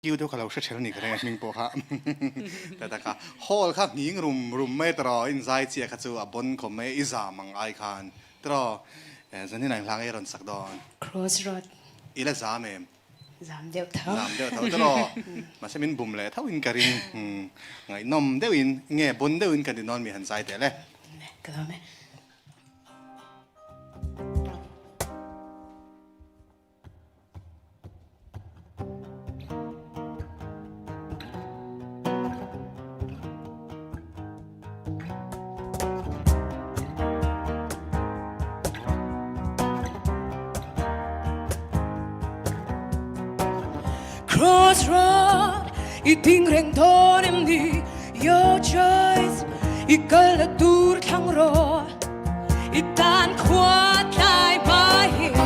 Kiu deuh kha lo hre ṭhel ni ka ring a hming pawh kha ta tak a. Hall kha nghing rum rum mai tawh in zai chiah kha chu a bon khawp mai i zam ang ai khan tawh zanin ang hlang ei rawn sak dawn. Crossroad. I la zam em? Zam deuh tho. Zam deuh tho tawh mahse min bum leh tho in ka ring ngaihnawm deuh in nge bon deuh in ka ti nawn mi han zai teh le. Ka lawm e. Crossroad i ding reng dawn em ni Your choice i kal la tur thlang rawh I tan khua tlai hma hian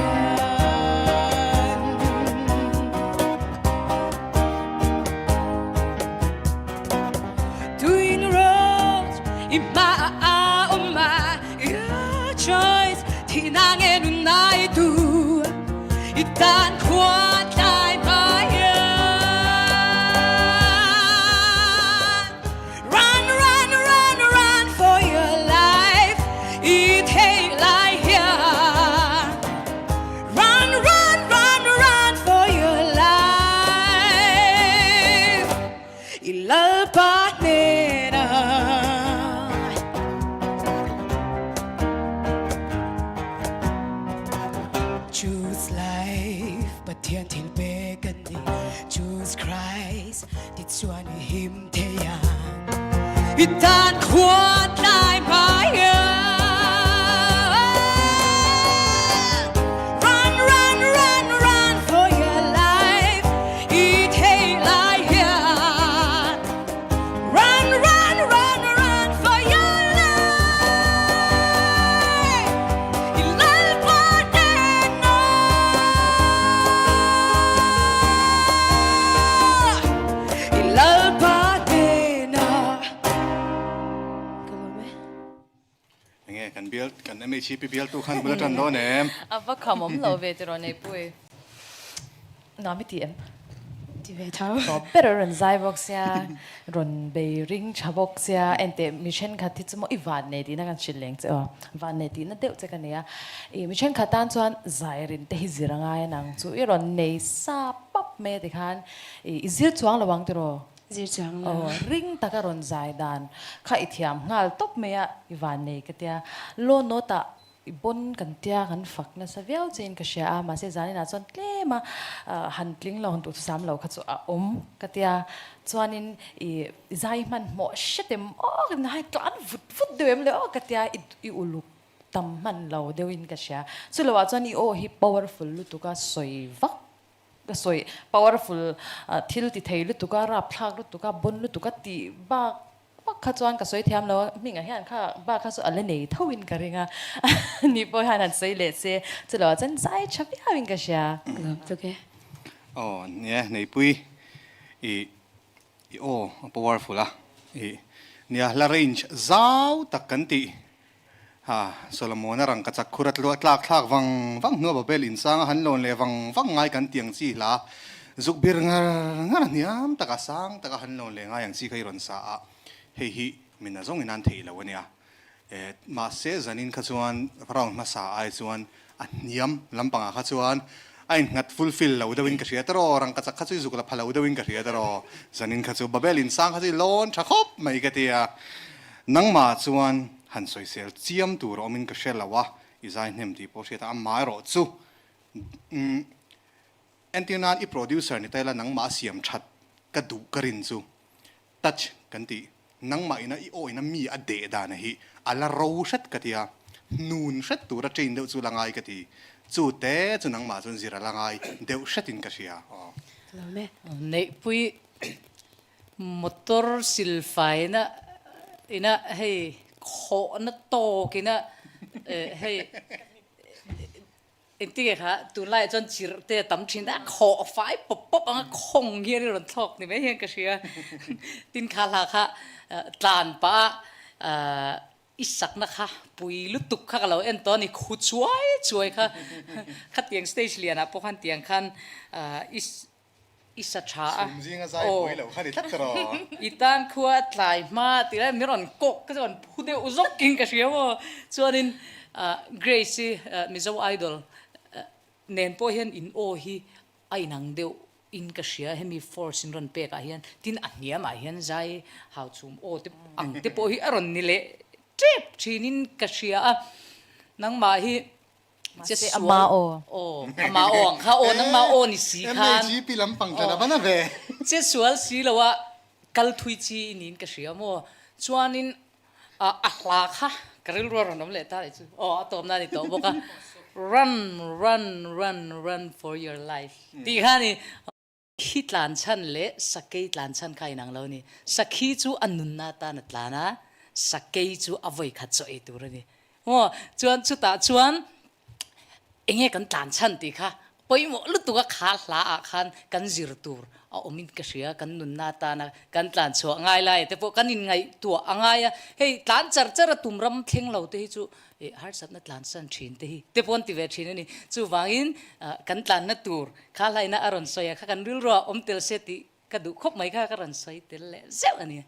Twin roads i hma a awm a Your choice thihna nge nunna i tu I tan khua tlai hma hian Run, run, run, run for your life I thei lai hian Run, run, run, run for your life I Lalpa hnenah Choose life Pathian thil pek an ni Choose Christ Tichuan i him thei ang i tan khua tlai hmai Run, run, run, run for your life i thei lai hian Run, run, run, run for your life i Lalpa hnenah I Lalpa hnenah ka lawm e. Enge kan bial kan MHP bialtu khan bul atan dawn em? A va kham awm lo ve tiraw Neihpui. Nuam i ti em? Ti ve tho. Tawp ber a rawn zai bawk sia, rawn bei ring tha bawk sia, enteh mi thenkhat hi chu maw i van nei tihna kan hrilh leng che aw, van nei tihna deuh che ka nei a, i mi thenkhat tan chuan zai rin te hi zir a ngai a nang chu i rawn nei sa pap mai a tikhan I zir chuang lo ang tiraw? Zir chuang lo. Aw, ring taka rawn zai dan kha i thiam nghal tawp mai a, i van nei ka tia. Law note ah i bon kan tia kan fak nasa viau chiin ka hria a, mahse zaninah chuan tlem a han tling lo han duhthusam lo kha chu a awm ka tia. Chuanin i zai hmanhmawh hretem aw ka ti, tlan vut vut deuh em le aw ka tia, i uluk tam hman lo deuhin ka hria. Chuloah chuan i aw hi powerful lutuk a sawi vak Ka sawi powerful thil ti thei lutuk a, rapthlak lutuk a, bon lutuk a tih bak bak kha chuan ka sawi thiam lo a, hmingah hian kha bak kha chu a la nei tho in ka ring a, ni pawh hian han sawi leh se chulo ah chuan zai tha viau in ka hria. Lawm tuk e. Aw nia Neipui i i aw a powerful a i nia hla range zau tak kan tih Ha, Solomona rangka chak khur a tluah tlak thlak vang vang hnua Babel insang a han lawn leh vang vang ngai kan ti ang chi hla zuk bir ngar ngar a hniam tak a sang tak a han lawn leh ngai ang chi kha i rawn sa a, hei hi min a zawng in an theih lo a nia. E, mahse zanin kha chuan round hmasa ai chuan a hniam lampangah kha chuan a innghat fulfill lo deuh in ka hria tawh rangka chak kha chu i zuk la pha lo deuh in ka hria tawh zanin kha chu Babel insang kha chu i lawn tha khawp mai ka ti a. Nangmah chuan han sawisel chiam tur awmin ka hre lo a, i zai hnem tih pawh hriat a, amaherawh chu umm entir nan i producer ni taila nangmah a siam that ka duh ka rin chu touch kan tih nangmah ina i aw ina mi a deh dan hi a la ro hret ka tia, hnun hret tura train deuh chu la ngai ka ti, chu te chu nangmah chuan zir a la ngai deuh hretin ka hria aw. Lawm e. Neihpui Motor silfaina ina hei khawhna tawk ina hei engtinge kha tunlaiah chuan chirh te a tam thin a, khawh fai pawp pawp anga khawng hian i rawn thlawk ni mai hian ka hria. Tin kha hla kha tlan pah a i sakna kha pui lutuk kha ka lo en tawh a ni, khu chuai chuai kha khatiang stage lianah pawh khan tiang khan i. I sa tha a. Chhum zinga zai buai loh kha ni tlat rawh. I tan khua a tlai hma tih lai min rawn kawk ka chuan phu deuh zawk in ka hria maw. Chuanin Grace i Mizo Idol nen pawh hian in aw hi a inang deuh in ka hria hemi force in rawn pek ah hian tin a hniam ah hian zai hau chhum aw te ang te pawh hi a rawn ni leh tep thin in ka hria a nangmah hi che Mahse ama aw. Aw ama aw ang kha aw nangmah aw ni si khan MAGP lampang tlan a va na ve. Che sual si lo a kal thui chi i niin ka hria maw chuanin A hla kha ka rilru a rawn awm leh ta leh chu aw a tawpna a ni tawh bawk a, run run run run for your life tih kha a ni. Khi tlan chhan leh sakei tlan chhan kha a inang lo a ni. Sakhi chu a nunna atan a tlan a, sakei chu a vawi khat chaw ei tur a ni. Maw? Chuan chutah chuan Enge kan tlan chhan tih kha pawimawh lutuk a kha hla ah khan kan zir tur a awm in ka hria, kan nunna atana kan tlan chhuah ngai lai te pawh kan inngaihtuah a ngai a, hei tlan char char a tum ram thleng lo te hi chu ih harsatna tlan san thin te hi te pawh an ti ve thin a ni. Chuvangin kan tlanna tur kha hlaina a rawn sawi a kha kan rilruah awm tel se tih ka duh khawp mai kha ka rawn sawi tel leh zeuh a ni.